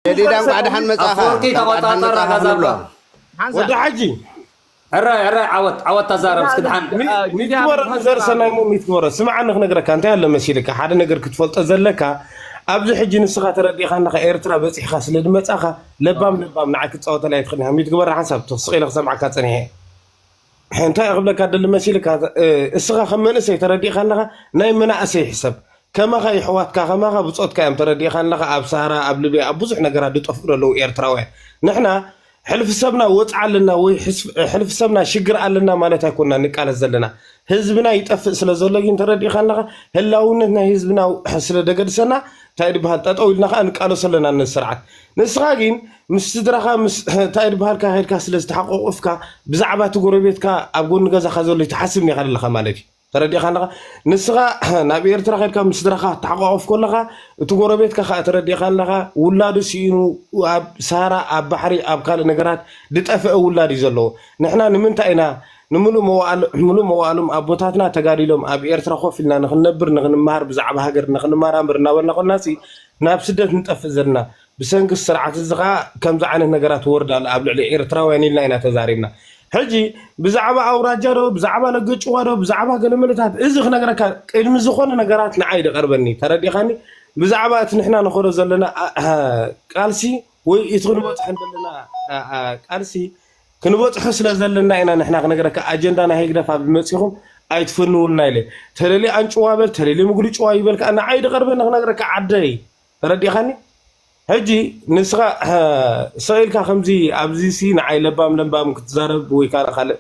ጀዲዳ፣ እንኳዕ ደሓን መጻኻ። ኣፈወርቂ እንኳዕ ደሓን ተቆጣጠር መጻኻ ኣጋዛባ። ክንብሎ። ሓንሳ። ወዲ ሓጂ። ሕራይ፣ ሕራይ፣ ዓወት፣ ዓወት፣ ተዛረብ እስኪ ደሓን። ሚ-፣ አ፣ ሚትወረ ሚዲያ ንዘርሰናይ ሞ ሚትወረ። ስምዓኒ ክነግረካ፣ እንታይ ኣሎ መሲልካ፣ ሓደ ነገር ክትፈልጦ ዘለካ፣ ኣብዚ ሕጂ ንስኻ ተረዲእካ ኣለኻ፣ ኤርትራ በጺሕካ ስለ ዝመጻኻ፣ ለባም፣ ለባም፣ ንዓይ ክትጻወተለይ ኣይትኽእልን ኢኻ። ሚትግበራ ሓንሳብ፣ ስቕ ኢለ ክሰምዓካ ጸኒሐ። እንታይ ክብለካ ደሊ መሲልካ፣ እ፣ እስኻ ከም መንእሰይ ተረዲእካ ኣለኻ፣ ናይ መናእሰይ ሕሰብ። ከማኻ የሕዋትካ፣ ከማኻ ብጾትካ እዮም ተረዲእካ ኣለኻ፣ ኣብ ሳራ፣ ኣብ ሊብያ፣ ኣብ ብዙሕ ነገራት ዝጠፍኡ ዘለዉ ኤርትራውያን። ንሕና ሕልፊ ሰብና ወጽዓ ኣለና ወይ ሕስ-፣ ሕልፊ ሰብና ሽግር ኣለና ማለት ኣይኮንና ንቃለስ ዘለና። ህዝብና ይጠፍእ ስለ ዘሎ ግን ተረዲእካ ኣለኻ፣ ህላውነት ናይ ህዝብና ስለ ደገድሰና፣ እንታይ ድበሃል፣ ጠጠው ኢልና ከኣ ንቃለሶ ኣለና ነዚ ስርዓት። ንስኻ ግን ምስ ስድራኻ፣ ምስ እንታይ ድበሃልካ ከድካ ስለ ዝተሓቋቑፍካ፣ ብዛዕባ እቲ ጎረቤትካ ኣብ ጎኒ ገዛኻ ዘሎ ይትሓስብ ኔኻ ኣለኻ ማለት እዩ። ተረዲእካ ኣለኻ? ንስኻ ናብ ኤርትራ ከድካ ምስ ስድራኻ ትሓቋቑፍ ከለኻ፣ እቲ ጎረቤትካ ከኣ ተረዲእካ ኣለኻ፣ ውላዱ ስኢኑ ኣብ ሳህራ፣ ኣብ ባሕሪ፣ ኣብ ካልእ ነገራት ዝጠፍአ ውላድ እዩ ዘለዎ። ንሕና ንምንታይ ኢና ንምሉእ መዋእል-፣ ምሉእ መዋእሎም ኣቦታትና ተጋዲሎም ኣብ ኤርትራ ኮፍ ኢልና ንኽንነብር፣ ንኽንመሃር፣ ብዛዕባ ሃገር ንኽንመራመር እናበልና ኮናሲ ናብ ስደት ንጠፍእ ዘለና? ብሰንኪ ስርዓት እዚ ኸኣ ከምዚ ዓይነት ነገራት ይወርድ ኣሎ ኣብ ልዕሊ ኤርትራውያን ኢልና ኢና ተዛሪብና። ሕጂ ብዛዕባ ኣውራጃ ዶ፣ ብዛዕባ ለገጭዋ ዶ፣ ብዛዕባ ገለመለታት እዚ ክነግረካ ቅድሚ ዝኾነ ነገራት ንዓይ ድቐርበኒ፣ ተረዲኻኒ? ብዛዕባ እቲ ንሕና ንኸዶ ዘለና ኣ-፣ ኣ-፣ ቃልሲ ወይ እቲ ክንበጽሖ ዘለና ኣ-፣ ኣ-፣ ቃልሲ ክንበጽሖ ስለ ዘለና ኢና ንሕና ክነግረካ። ኣጀንዳ ናይ ህግደፍ ኣብ መጺኹም ኣይትፈንውልና ኢለ። ተለሊ ኣንጭዋ በል፣ ተለሊ ምጉዲ ጭዋ ይበል ከኣ ንዓይ ድቐርበኒ ክነግረካ ዓደይ። ተረዲኻኒ? ሕጂ ንስኻ፣ እ፣ ስቕ ኢልካ ከምዚ ኣብዚ ሲ ንዓይ ለባም ለባም ክትዛረብ ወይ ካልእ ካልእ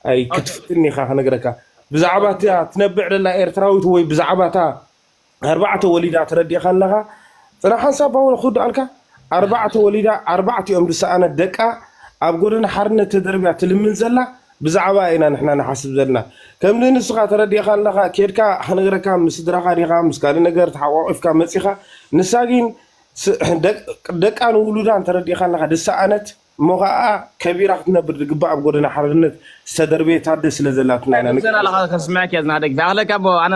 ኣይ ክትፍትን ኢኻ ክነግረካ። ብዛዕባ እታ ትነብዕ ደላ ኤርትራዊት ወይ ብዛዕባ እታ ኣርባዕተ ወሊዳ ተረዲእካ ኣለኻ? ጽናሕ ሓንሳብ ባው ክውድኣልካ። ኣርባዕተ ወሊዳ፣ ኣርባዕቲኦም ዝሰኣነት ደቃ ኣብ ጎደና ሓርነት ተደርብያ ትልምን ዘላ ብዛዕባ ኢና ንሕና ንሓስብ ዘለና። ከምዚ ንስኻ ተረዲእካ ኣለኻ፣ ኬድካ ክነግረካ ምስ ስድራኻ ዲኻ፣ ምስ ካልእ ነገር ተሓቋቒፍካ መጺኻ። ንሳ ግን ስ-፣ ደቅ-፣ ደቃን ውሉዳን ተረዲእካ ኣለኻ፣ ዝሰኣነት እሞ ኸኣ ከቢራ ክትነብር ዝግባእ ኣብ ጎደና ሓርነት ዝተደርበየት ኣደ ስለ ዘላትና ኢና ንቅ-፣ ዘና ኣለኻ ከስምዐክ እየ ዝናደግ። ዳኣኽለካ እሞ ኣነ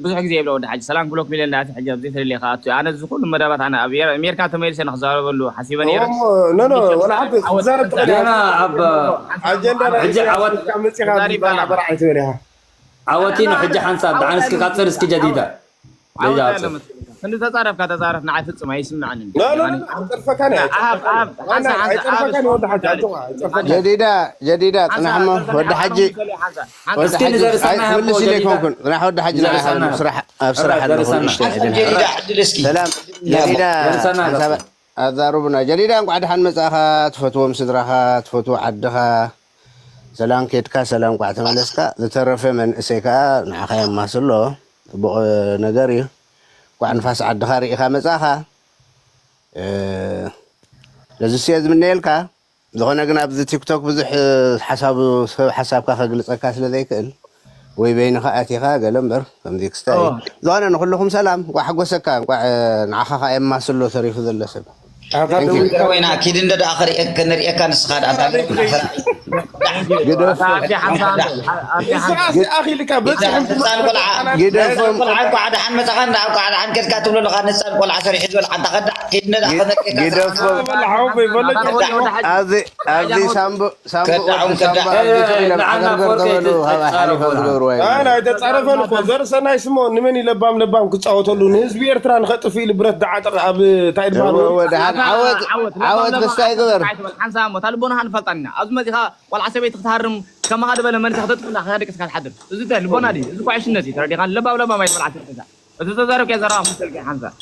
ብዙሕ ግዜ ይብለ ወዲ ሓጂ፣ ሰላም ክብለኩም ኢለ እንዳኣቲ ሕጂ ኣብዚ ተደሊኻ ኣቱ። ኣነ እዚ ኩሉ መደባት ኣነ ኣብ ኣሜሪካ ተመሊሰ ንክዛረበሉ ሓሲበ ነይረ። እሞ፣ ኖ፣ ኖ፣ ወላ ሓንቲ ክዛረብ ትኽእል ኢኻ። ገና ኣብ ኣጀንዳ ናይ ሕጂ ዓወት ካብ መጺኻ ተዛሪብካ ኣለኻ። በርዓ ኣይትበል ኢኻ። ዓወቲኑ ሕጂ ሓንሳብ ደሓን እስኪ ቀጽል እስኪ ጀዲዳ። ዓወት ጀዲዳ ኣለ ቀጽል። መስለካ። ክንዲ ተጻረፍካ ተጻረፍ፣ ንዓይ ፍጹም ኣይስምዓንን። ኖ፣ ኖ፣ ኖ፣ ኖ፣ ኣይጸርፈካን እየ፣ ኣሃብ፣ ኣይጸርፈካን። ኣሃብ፣ ሓንሳ፣ ሓንሳ፣ ኣይጸርፈካን ሓንሳ፣ እየ ወዲ ሓጂ፣ ሓንሳ፣ ኣይጸርፈካን። ሓንሳ። ጀዲዳ፣ ጀዲዳ፣ ሓንሳ፣ ጽናሕ እሞ፣ ሓንሳ፣ ወዲ ሓንሳ፣ ሓጂ። ሓንሳ፣ ሓንሳ። ወዲ እስኪ ሓጂ፣ ንዘርሰና ኣይ፣ ይሃቦ ክምልስ ኢለ ጀዲዳ። ኣይኮንኩን። ጽናሕ ወዲ ሓጂ፣ ንዓይ ዘርሰና። ሃብ ስራሕ፣ ኣብ ስራሕ ዘርሰና። ንኹሉ ንእሽተይ ሓንሳ ጀዲዳ ዕድል እስኪ። ሰላም፣ ጀዲዳ፣ ይሃቦ። ዘርሰና። ሓንሳብ ኣዛርቡና። ጀዲዳ፣ እንቋዕ ደሓን መጻእኻ፣ ትፈትዎም ስድራኻ፣ ትፈትዎ ዓድኻ፣ ሰላም ኬድካ፣ ሰላም እንቋዕ ተመለስካ። ዝተረፈ መንእሰይ ከኣ ንዓኻ የማስሎ። ጽቡቕ ነገር እዩ። እንቋዕ ንፋስ ዓድኻ ርኢኻ መጻእኻ። እ፣ ነዚ ስየ ዝምነየልካ። ዝኾነ ግን ኣብዚ ቲክቶክ ብዙሕ፣ እ፣ ሓሳቡ፣ ሰብ ሓሳብካ ከግልጸካ ስለ ዘይክእል ወይ በይንኻ ኣቲኻ ገለ እምበር ከምዚ ክስታይ። ኦ። ዝኾነ ንኹልኹም ሰላም፣ እንቋዕ ሓጎሰካ፣ እንቋዕ፣ እ፣ ንዓኻ ኸኣ የማስሎ ተሪፉ ዘሎ ሰብ። ኣታ Thank you። ደዊልካ ወይና ኪድ እንደ ደኣ ክርእየክ-፣ ክንርእየካ ንስኻ ደኣ እንታይ ገይርካ? ግደፎም። ኣቲ ሓንሳ፣ ኣቲ ሓንሳ። ንስኻስ ኣኺልካ በፂሑ ንህፃን ቆልዓ፣ ግደፎም። ንህፃን ቆልዓ እንኳዕ ደሓን መፃኻ፣ እንዳ እንኳዕ ደሓን ከድካ ትብሎ ኣለኻ። ንህፃን ቆልዓ ሰሪሑ ዝበልዓ፣ እንታ ከዳ-፣ ኪድ እንደ ደኣ ክነርእየካ ግደፎም። ንስኻ። በላ ሓወቦይ፣ በለካ። በላ ሓወቦይ። ኣብዚ፣ ኣብዚ ከዳዕ። ሳምቡ-፣ ሳምቡ-፣ ከዳዕ እውን ሳምቡ ከዳዕ። ወዲ ተኽለ ንዓና ብዓገርገር ፎርኬ ተበሉ፣ ካብ ተጻረፉና። ሓሊፋ ዝገብርዋ እዩ። ኣይ፣ ኣይተጻረፈን እኮ። ዘርሰናይስ እሞ ንመን እዩ ለባም ለባም ክጻወተሉ? ንህዝቢ ኤርትራ ንኸጥፍእ ኢሉ ብረት ዝዓጠቐ ኣብ እንታይ ይበሃል? ወ-፣ ወ-፣ ደሓን ዓወት፣ ዓወት፣ ዓወት ለባም ክስታይ ለባም ግበር። ኣይትበል። ሓንሳብ እሞ እታ ልቦናኻ ንፈልጣ ኢና። ኣብዚ መጺኻ ቆልዓ ሰበይቲ ክትሃርም ከማኻ ዝበለ መንእሰይ ክተጥፍእ ከደቅስካ ትሓድር። እዚ እንታይ ልቦና ድዩ? እዚ እኮ ዕሽነት እዩ። ተረዲኻ? ለባም ለባም ኣይትበል። ኣትርፍ እዛ። እቲ ተዛረብካዮ ዘረባ ክመስለልካ እዩ ሓንሳብ።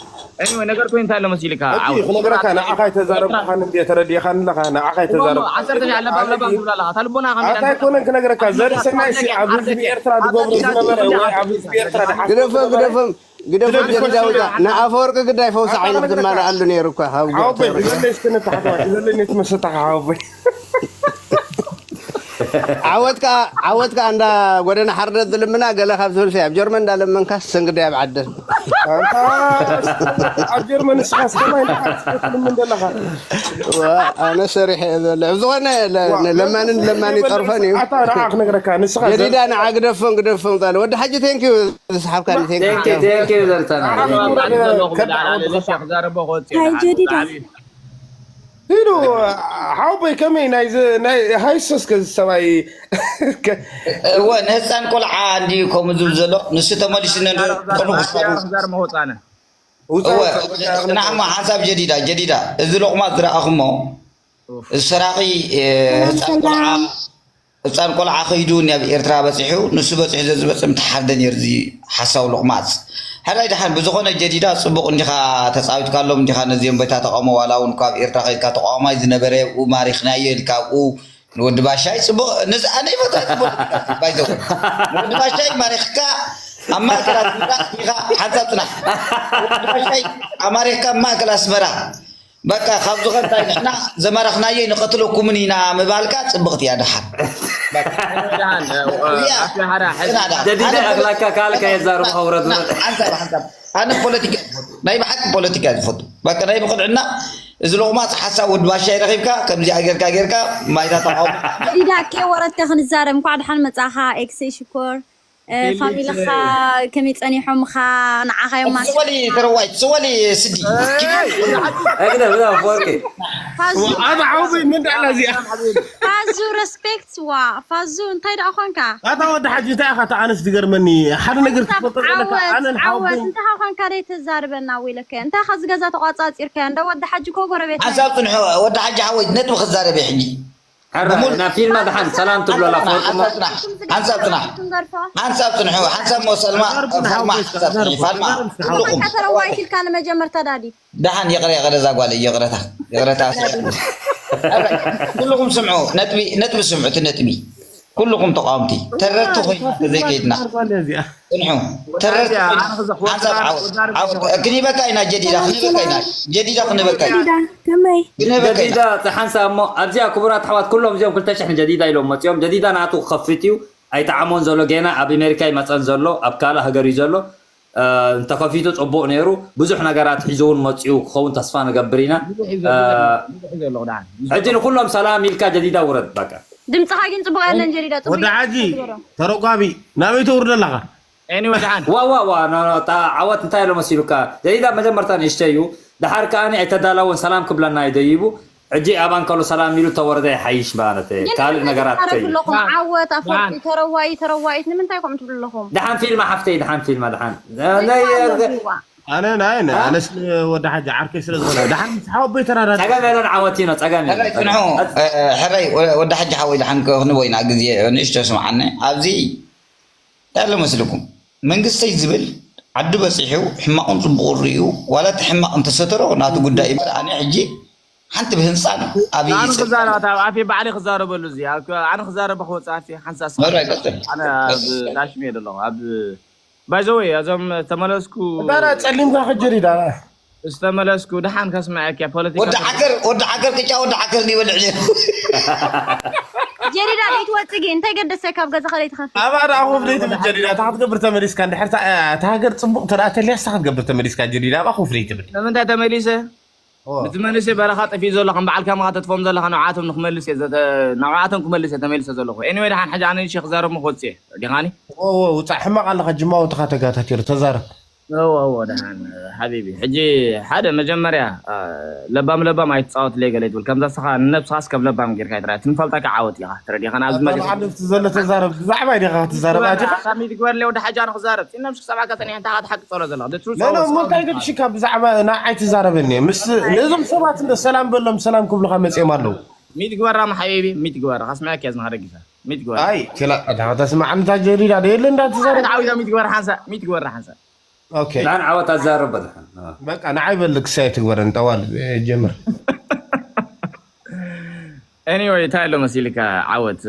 Anyway፣ ነገር ኮይኑ እንታይ ኣሎ መሲልካ? እቲ ዓወት። ክነግረካ፣ ንዓኻ ኣይተዛረብኩኻን እንድየ፣ ተረዲእኻኒ ኣለኻ፣ ንዓኻ እሞ፣ ኣይተዛረብኩኻን። ዓሰርተ ሺሕ ለባም ለባም ትብላ ኣለኻ። እታ ልቦናኻ ኣታ መለሰልካ። ኣይኮነን ክነግረካ፣ ኣታ ዘርሰናይ ሲ ኣብ ህዝቢ ኤርትራ ዝገብሮ ዝነበረ ወይ ኣብ ህዝቢ ኤርትራ ድሓ-፣ ግደፎም፣ ግደፎም፣ ግደፎም፣ ግደፎም። ጀዲዳ ውፃእ። ንኣፈወርቂ ግዳይ ፈውሲ ኣታ ዓይነት ክነግረካ። ዝማልኣሉ ነይሩ እኳ፣ ካብ ሓወቦይ፣ ዶክተር። ግደለይ እስኪ ነታ ሓተዋይ፣ ግደለይ ነቲ መሰታኻ ሓወቦይ። ዓወት ከኣ፣ ዓወት ከኣ እንዳ ጎደና ሓርነት ዝልምና ገለ ካብ ትብል፣ ኣብ ጀርመን እንዳለመንካስ ሰንግዲ ኣብ ዓደን። ኣንታ ኣብ ጀርመን ንስኻስ ከማይ ንዓስ ክትልምን ዘለኻ? ዋ፣ ኣነ ሰሪሐ እየ ዘለኹ። ዝኾነ ለ-፣ ዋ፣ ንለማንን ለማኒ ይበል፣ ጠርፈን እዩ። ኣታ ንዓ ክነግረካ፣ ንስኻ ጀዲዳ ዘር- ንዓ ግደፎም፣ ግደፎም ቃል። ወዲ ሓጂ፣ thank you፣ ዝሰሓብካኒ፣ thank you። Thank you፣ thank you፣ ዘርተና። ንዓ ክነግረካ፣ ከዳዕ ወዲ ኸዳዕ። ክዛረቦ ክወጽእ ሃይ፣ ይደዓል። ጀዲዳ። ዓብዩ። ሂዱ ሓወቦይ ከመይ ናይ ዝ- ናይ ሃይሶስ ከዚ ሰብኣይ ከ- እወ ንህፃን ቆልዓ እንዲ ከምኡ ዝብል ዘሎ ንሱ ተመሊሱ ነንዶ ክሳዱ ዛር መወፃነ ውፃ እወ ውፃ ውፃ ውፃ ንዓማ ሓንሳብ ጀዲዳ ጀዲዳ እዚ ሎቕማፅ ዝረኣኹሞ እዚ ሰራቂ እ፣ ሰላም ህፃን ቆልዓ ሰላም። ህፃን ቆልዓ ከይዱ ናብ ኤርትራ በፂሑ ንሱ በፂሑ ዘዝበፅም ተሓርደ ነይሩ እዚ ሓሳዊ ሎቕማፅ ሕራይ ደሓን ብዝኾነ ጀዲዳ ፅቡቕ እንዲኻ ተፃዊትካሎም እንዲኻ ነዚኦም በታ ተቃውሞ ዋላ እውን ካብ ኤርትራ ከይድካ ተቃዋማይ ዝነበረ ብኡ ማሪኽናዮ ኢልካ ብኡ ንወዲ ባሻይ ፅቡቕ ነዚ ኣነ ይፈትዋ ባይዘው ንወዲ ባሻይ ማሪኽካ ኣብ ማእከል ኣስመራ ኢኻ ሓንሳብ ፅናሕ ወዲ ባሻይ ኣማሪኽካ ኣብ ማእከል ኣስመራ በቃ ካብ ዝኾንታይ ንሕና ዘማረኽናዮ ንቐትለኩምን ኢና ምባልካ ፅብቕቲ እያ ደሓን ደሓን ኣስመራ ሕዚ ፅና ደሓን ጀዲዳ ኣነ ፖለቲ- ኣኽላካ ካልካ የዛርብኻ ውረድ ውረድ ሓንሳብ ሓንሳብ ኣነ ፖለቲካ ናይ ብሓቂ ፖለቲካ ዝፈቱ በቃ ናይ ብቕድዕና እዚ ሎቕማፅ ሓሳብ ወዲ ባሻይ ረኺብካ ከምዚኣ ጌርካ ጌርካ ማይታ ተቃውሞ ጀዲዳ ከይወረድካ ክንዛረብ። እንኳዕ ደሓን መጻኻ ኤክሰይ ሽኮር። እ፣ ፋሚልኻ ከመይ ጸኒሖምኻ? ንዓኻ እዮም ማስ- ስወሊ ተረዋይ ስወሊ ስዲ እግደ ብዛ ወርቂ ፋዙ ኣነ ሓወቦይ መን ዳዕላ እዚኣ ፋዙ ሬስፔክት ዋ ፋዙ እንታይ ደኣ ኾንካ? ኣታ ወዲ ሓጂ እንታይ ኢኻ ተኣነስ ዝገርመኒ ሓደ ነገር ትፈልጦ ዘለካ ዓወት ኣነን ዓወት ሓወቦይ እንታይ ኾንካ ደይ ተዛርበና ወይለከ እንታይ ኻዚ ገዛ ተቋጻጺርካዮ እንደ ወዲ ሓጂ ኮ ጎረቤት ሓንሳብ ፅንሑ ወዲ ሓጂ ሓወይ ነጥቢ ክዛረብ እየ ሕጂ ሕራ ናብ ፊልማ ደሓን ሰላም ትብሎ ኣላ ፈወርቅሞ ሓንሳብ ፅናሕ ሓንሳብ ፅናሕ ሓንሳብ ፅንሑ ሓንሳብ ሞ ሰልማ ፋልማ ሓንሳብ ፅንሒ ፋልማ ኩልኹም ተረዋይት ኢልካ ንመጀመርታ ዳዲ ደሓን ይቕረ ይቕረ እዛ ጓል ይቕረታ ይቕረታ ኩልኹም ስምዑ ነጥቢ ነጥቢ ስምዑ እቲ ነጥቢ ኩልኹም ተቃወምቲ ተረርቲ ኮይና ተዘይከይድና እዚኣ ፅንሑ ተረርቲ ኮይና ሓንሳብ ዓወት ዓወት ክንበካ ኢና ጀዲዳ ክንበካ ኢና ጀዲዳ ክንበካ ኢና ዳ ከመይ ክንበካ ኢና ጀዲዳ ሓንሳብ እሞ ኣብዚኣ ክቡራት ኣሕዋት ኩሎም እዚኦም ክልተ ሽሕ ንጀዲዳ ኢሎም መፂኦም ጀዲዳ ናቱ ክኸፍት እዩ ኣይጠዓሞን ዘሎ ጌና ኣብ ኣሜሪካ ይመፀን ዘሎ ኣብ ካልእ ሃገር እዩ ዘሎ እ፣ እንተኸፊቱ ፅቡቕ ነይሩ ብዙሕ ነገራት ሒዙ እውን መፂኡ ክኸውን ተስፋ ንገብር ኢና እ፣ ሕጂ ንኩሎም ሰላም ኢልካ ጀዲዳ ውረድ በቃ ድምፅኻ ግን ፅቡቅ ያለን ጀዲዳ ፅቡቅ ወዲ ሓጂ ትገብሮ። ተረጓቢ ናበይ ተውርደ ኣለኻ ኤኒወ ደሓን ዋ ዋ ዋ ኖ፣ ኖ፣ ታ ዓወት እንታይ ኢሎ መሲሉካ ጀዲዳ መጀመርታ ንእሽተይ እዩ ደሓር ከኣ ኣይተዳለወን ሰላም ክብለና እዩ ደይቡ ሕጂ ኣብ ኣንከሎ ሰላም ኢሉ ተወረደ ይሓይሽ ማለት ግን ካልእ ንምንታይ ነገራት ትዛረቡ ከይዱ ኣለኹም? ዓወት ኣፈወርቂ ደሓን። ተረዋይ ተረዋይት ንምንታይ ከምኡ ትብሉ ኣለኹም? ደሓን ፊልማ ሓፍተይ ደሓን ፊልማ ደሓን ዘይተዛረቡ ነይ- ኣለዋ። ኣነ ናይ ኣነስ ወዲ ሓጂ ዓርከይ ስለ ዝኾነ ደሓን ምስ ሓወቦይ ተራዳዳ ጸገም የለን ዓወት ኢኖ ጸገም ሕራይ የለን ጽንሑ እ፣ ሕራይ ወ- ወዲ ሓጂ ሓወይ ደሓን ክንህቦ ኢና ግዜ ንእሽቶ ስምዓኒ ኣብዚ እንታይ ኣሎ መስልኩም መንግስተይ ዝብል ዓዱ በፂሑ ሕማቑን ፅቡቑን ርእዩ ዋላ እቲ ሕማቕ እንተሰተሮ ናቱ ጉዳይ እምበር ኣነ ሕጂ ሓንቲ ብህንፃ ነው ኣብይ ኣነ ይፅል ክዛረብ ኣታ ኣፌ ባዕለይ ክዛረበሉ እዚ ኣብ- ኣነ ክዛረበ ክወፅእ ኣፌ ሓንሳብ ሕራይ ቀፅል ኣነ ኣብ ዳሽም እየ ዘለኹ ኣብ ባይዘወይ እዞም ተመለስኩ ባራ ጸሊምካ ከጀሪዳ ዝተመለስኩ ደሓን ከስማዐኪ ፖለቲካ ወዲ ዓከር ወዲ ዓከር ቅጫ ወዲ ዓከር ይበልዕ ነይሩ ጀሪዳ ዘይትወፅእ ግን እንታይ ገደሰ ካብ ገዛኻ ዘይትኸፍል? ኣብኣ ደኣ ኮፍ ዘይትብል ጀሪዳ እታ ክትገብር ተመሊስካ እንድሕር እታ እታ ሃገር ፅቡቕ ተደኣ ተልያስ እታ ክትገብር ተመሊስካ ጀሪዳ ኣብኣ ኮፍ ዘይትብል ንምንታይ ተመሊሰ ኦ። እቲ መንእሰይ በረኻ ጠፊኡ ዘሎ ከም በዓል ካማኻ ተጥፎም ዘለኻ ንዓቶም ንክመልስ እየ ዘተ- ንዓቶም ክመልስ እየ ተመሊሰ ዘለኹ ኤኒወይ ደሓን ሕጂ ኣነ ንሽ ክዛረብ ምክወፅእ እየ ዲኻኒ ኦ፣ ኦ፣ ውፃእ ሕማቕ ኣለኻ ጅማውትኻ ተጋታቲሩ ተዛረብ እዎ እዎ ደሓን ሓቢቢ ሕጂ ሓደ መጀመርያ አ፣ ለባም ለባም ኣይትፃወትለይ ገለ ትብል ከምዛ ስኻ ንነብስኻስ ከም ለባም ጌርካ ይትራ ትንፈልጠካ ዓወት ኢኻ ተረዲኻን ኣብዚ መድረክ ዓለፍቲ ዘሎ ተዛረብ ብዛዕባ ዲኻ ክትዛረብ ኣቲኻ ሳሚ ትግበርለይ ወዲ ሓጃ ንክዛረብ ፂነምሽ ክሰብዓካ ፀኒሐ እንታይ ክትሓቂ ፀሎ ዘለኻ The truth ኖ ኖ always እሞ እንታይ ገድሽካ ብዛዕባ ንዓይ ትዛረበኒ ምስቲ ነዞም ሰባት እንዶ ሰላም በሎም ሰላም ክብሉኻ መፅኦም ኣለዉ ሚት ግበራ ሓቢቢ ሚት ግበራ ካስማያክ ያዝና ከደጊፈ ሚት ግበራ ኣይ ክላ ተስማዕ እንታ ጀሪዳ ደየለ እንዳትዛረብ ዓዊዛ ሚት ግበራ ሓንሳ ሚት ግበራ ሓንሳ ኦኬ ደሓን ዓወት ኣዛረብ በድሓን በቃ ንዓይ በል ክሳይ ትግበረን ጠዋል ጀምር ኤኒወይ እንታይ ኣሎ መሲልካ ዓወት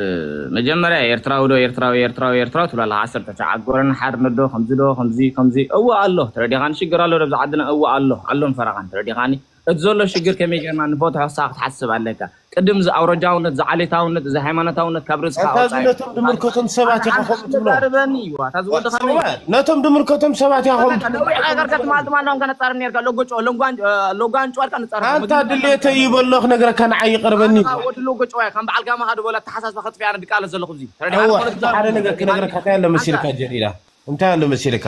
መጀመርያ ኤርትራዊ ዶ ኤርትራዊ ኤርትራዊ ኤርትራዊ ትብላ ኣለካ ዓሰርተ ትሽዓ ኣጎረና ሓርነት ዶ ከምዚ ዶ ከምዚ ከምዚ እወ ኣሎ ተረዲኻኒ ሽግር ኣሎ ደብዚ ዓድና እወ ኣሎ ኣሎም ፈረኻን ተረዲኻኒ እቲ ዘሎ ሽግር ከመይ ጌርና ንፈትሖ ክሳ ክትሓስብ ኣለካ ቅድም እዚ ኣውረጃውነት እዚ ዓሌታውነት እዚ ሃይማኖታውነት ካብ ርእስካ ኣታ እዚ ኣውፃእ ነቶም ድምልከቶም ሰባት ኢኻ ከምኡ ትብሎ ተዛርበኒ እዩ ኣታ ዝወዲ ከመይ ነቶም ድምልከቶም ሰባት ኢኻ ከምኡ ትብሎ ትማል ትማል ዳውን ከነጻርብ ነርካ ሎጎ ጨዋ ሎጓን ሎጓን ጨዋልካ ንጻርብ ኣንታ ድሌተይ ይበሎ ክነግረካ ንዓይ ይቐርበኒ ወዲ ሎጎ ጨዋ ከም በዓል ጋማ ኻዶ በላ ተሓሳስባ ከጥፍያ ንድቃለ ዘለኹ እዚ እወ ሓደ ነገር ክነግረካ እንታይ ኣሎ መሲልካ ጀሪዳ እንታይ ኣሎ መሲልካ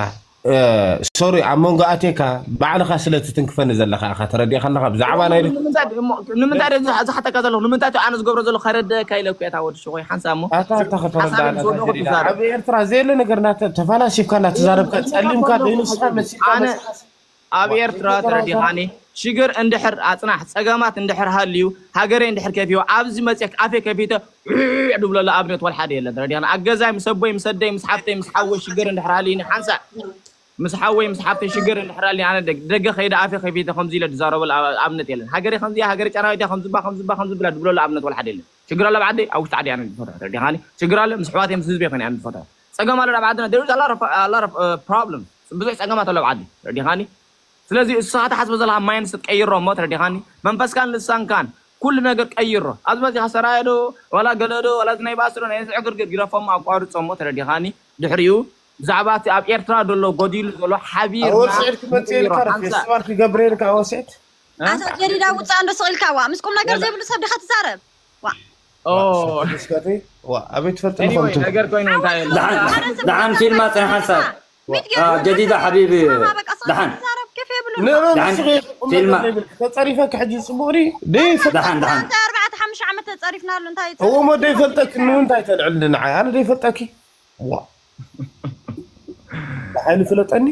ሶሪ ኣብ መንጎ ኣቴካ ባዕልኻ ስለ ትትንክፈኒ ዘለኻ ኢኻ ተረዲእካ ኣለኻ ብዛዕባ ናይ ንምንታይ እሞ- ንምንታይ ደ ዝሓተካ ዘለኹ ንምንታይ ቲ ኣነ ዝገብሮ ዘለኹ ከረደካ ኢለ እኮ እታ ወዲ ሽኾይ ሓንሳ እሞ ኣታ ኣታ ከተረዳእና ሓሳብ ጀዲዳ ዝዛረብ። ኣብ ኤርትራ ዘየለ ነገር ናተ ተፋላሲፍካ እናተዛረብካ ጸሊምካ ደይንስኻ መሲልካ ኣነ መሲልካ ኣብ ኤርትራ ተረዲኻኒ ሽግር እንድሕር ኣፅናሕ ፀገማት እንድሕር ሃልዩ ሃገረይ እንድሕር ከፊዮ ኣብዚ መፅክ ኣፌ ከፊተ ድብለሉ ኣብነት ወልሓደ የለን ተረዲኻኒ ኣብ ገዛይ ምስ ኣቦይ ምስ ኣደይ ምስ ሓፍተይ ምስ ሓወይ ሽግር እንድሕር ሃልዩኒ ሓንሳእ ምስ ሓወይ ምስ ሓፍተይ ሽግር እንድሕር ሃልዩኒ ኣነ ደግ- ደገ ከይደ ኣፌ ከፊተ ከምዚ ኢለ ዝዛረበሉ ኣብ- ኣብነት የለን ሃገረይ ከምዚ ሃገረ ጨናዊት ከምዝባ ከምዝባ ከምዝብላ ድብለሉ ኣብነት ወልሓደ የለን ሽግር ኣሎ ብዓደይ ኣብ ውሽጢ ዓዲ ኣነ ዝፈትሖ ተረዲኻኒ ሽግር ኣሎ ምስ ኣሕዋተይ ምስ ህዝበይ ኮይነ ኣነ ዝፈትሖ ፀገም ኣሎ ኣብ ዓድና there is a lot of, a lot of uh, problems ብዙሕ ፀገማት ኣሎ ኣብ ዓዲ ተረዲኻኒ ስለዚ እስኻ ትሓስቦ ዘለኻ ማይንድሰት ቀይሮ እሞ ተረዲኻኒ መንፈስካን ልሳንካን ኩሉ ነገር ቀይሮ ኣብዚ መፂኻ ሰራየ ዶ ዋላ ገለ ዶ ዋላ እዚ ናይ ባእሲ ዶ ናይ እዚ ዕግርግር ግደፎ እሞ ኣቋርፆ እሞ ተረዲኻኒ ድሕሪኡ ብዛዕባ እቲ ኣብ ኤርትራ ዘሎ ጎዲሉ ዘሎ ሓቢርና ኣወስዕድ ክመፅእ ንቅይሮ ኢልካ ሓንሳእ ፊስቲቫል ክገብረ ኢልካ ኣወስዕድ ኣቶ ጀዲዳ ውፃእ እንዶ ስቕ ኢልካ ዋ ምስቁም ነገር ዘይብሉ ሰብ ዲኻ ትዛረብ ዋ ኦ ስከቲ ዋ ኣበይ ትፈልጥ anyway ንኸምቱ ነገር ኮይኑ እንታይ የለ ደሓን ደሓን ፊልማ ፅንሓ ሰብ ሚት ጀዲዳ ሓቢቢ ገይሩ በቃ ስቕ ደሓን ትዛረብ ከፍ የብሉ ንእመን ደሓን ንስኺ ቁም ነገር ፊልማ ዘይብልኪ ተፀሪፈኪ ሕጂ ፅቡቕ ድዩ ደይፈ ደሓን ደሓን እንታይ ኣርባዕተ ሓሙሽተ ዓመት ተፀሪፍናሉ እንታይ እዎ እሞ ደይፈልጠኪ ንምንታይ ተልዕሊ ንዓይ ኣነ ደይፈልጠኪ ዋ ብሓይሊ ፍለጠኒ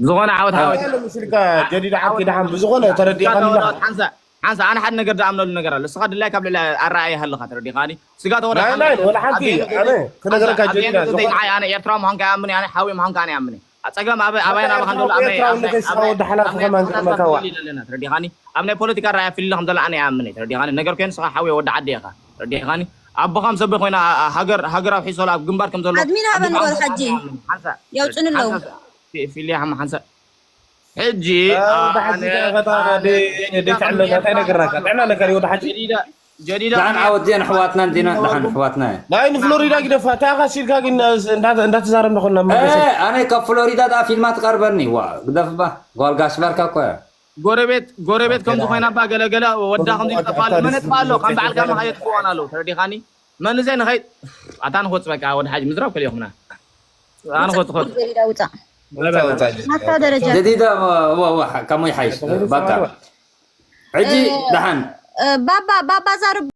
ዝኾነ ዓወት ዓወት ኣነ ምስልካ ጀዲድ ዓኪ ደሓን ብዝኾነ ተረዲእካ ኣለኻ ሓንሳ ሓንሳ ኣነ ሓደ ነገር ዝኣምነሉ ነገር ኣሎ እስኻ ድላይ ካብ ልዕሊ ኣረኣያ ሃለኻ ተረዲኻኒ ስጋ ተወረ ናይ ናይ ወላ ሓንቲ ኣነ ክነገረካ ጀዲዳ ዝኾነ ኣነ ኤርትራ ምዃንካ ይኣምን ኣነ ሓዊ ምዃንካ ኣነ ይኣምን ጸገም ኣብ ኣባይና ኣለኻ እንደሎ ኤርትራዊ ንገስካ ወዲ ሓላፊ ከማን ክመካዋ ኣለና ተረዲኻኒ ኣብ ናይ ፖለቲካ ራእያ ፍልለ ከም ዘላ ኣነ ይኣምን ተረዲኻኒ ነገር ኮይኑ ስኻ ሓዊ ወዲ ዓዲ ኢኻ ተረዲኻኒ ኣቦኻም ሰብ ኮይና ሃገር ሃገር ኣብ ሒሶላ ኣብ ግንባር ከም ዘሎ ኣድሚን ሃበን ወል ሓጂ የውፅን ኣለዉ ፊልያ ሓማ ሓንሳ ሕጂ ደይትዕለና እንታይ ነገርናካ ጥዕና ነገር እዩ ወዲ ሓጂ ጀዲዳ ደሓን ዓወት ዜን ኣሕዋትናን ዜና ደሓን ኣሕዋትና እየ ናይ ንፍሎሪዳ ግደፋ እንታይ ኢኻ ሲልካ ግን እንዳ- እንዳተዛረብና ኮና እ፣ ኣነ ካብ ፍሎሪዳ ደኣ ፊልማ ትቀርበኒ ዋ ግደፍባ ጓል ጋሽ ባርካ እኮ እያ ጎረቤት ጎረቤት ከም ዝኾይና ባ ገለገለ ወዳ ከም ዝጠፋሉ መነጥባ ኣሎ ከም በዓል ጋማ ከየጥፍዎን ኣለዉ ተረዲኻኒ መንዘይ ንኸይ ኣታ ንክወፅ በቃ ወዲ ሓጂ ምዝራብ ከሊኦኹምና ኣነ ክወፅ ክወፅ ጀዲዳ ውፃእ ወፃ ወፃ ናታ ደረጃ ጀዲዳ ዋ ዋ ከመይ ሓይሽ በቃ ሕጂ ደሓን ባባ ባባ ዛርብ